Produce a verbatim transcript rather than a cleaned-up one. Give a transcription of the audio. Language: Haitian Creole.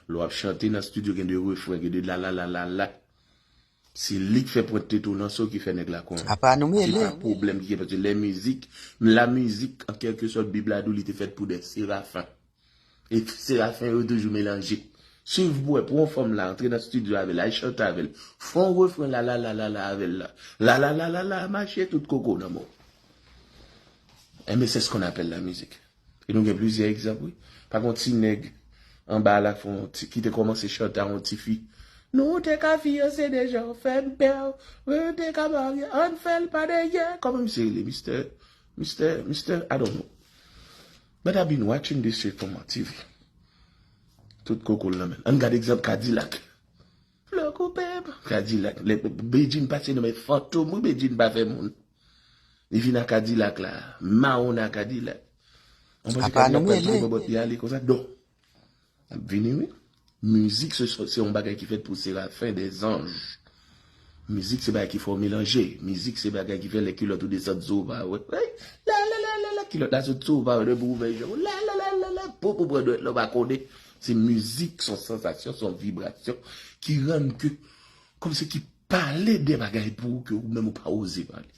Lè w ap chante nan estidyo, gen de refren, gen de la la la la la. Se li k fè pwent tete w nan so ki fè nèg la konnen. Apa nou mele. Se pa pwoblèm ki gen, paske lè mizik, la mizik, an kèlkesòt, Bib la di w li te fèt pou de serafen. E serafen yo toujou melanje. Swiv pou wè, pran yon fanm la, antre nan estidyo avè l, al chante avè l. Fè yon refren la la la la la avè l la. La la la la la, mache tout koko nan mò. Enben, c'est ce qu'on appelle la musique. E nou gen plizyè egzanp, wi. Pa gen yon ti nèg anba la fè yon ti, ki te kòmanse chante a yon ti fi. Nou te ka fiyanse deja, fè m pè, nou te ka marye, ann fè l pa dèyè. Kòman misye rele? Mister, Mister, Mister, I don't know. But I've been watching this shit from my T V. Tout koko l nan men l. Ann gade egzanp Kadilak. Flè koupe m. Kadilak. Lè Bedjine pase nan men Fantom, wi, Bedjine pa fè moun. Li vin a Kadilak la. Mawon a Kadilak. Ann panse Kadilak pral tire bòbòt li ale konsa. Don. Ap vini, wi. Mizik se, se yon bagay ki fèt pou serafen, dèzanj. Mizik se bagay ki fè w melanje. Mizik se bagay ki fè lè kilòt ou desann sou ou pa wè. Hey, la la la la la, kilòt la sot sou ou pa wè, depi w ouvè je w, la la la la la, pou pou pran dwèt la w pa konnen. Se mizik, se yon sansasyon, se yon vibrasyon ki rann ke, kòmsi ki pale de bagay pou ou ke ou menm ou pa oze pale.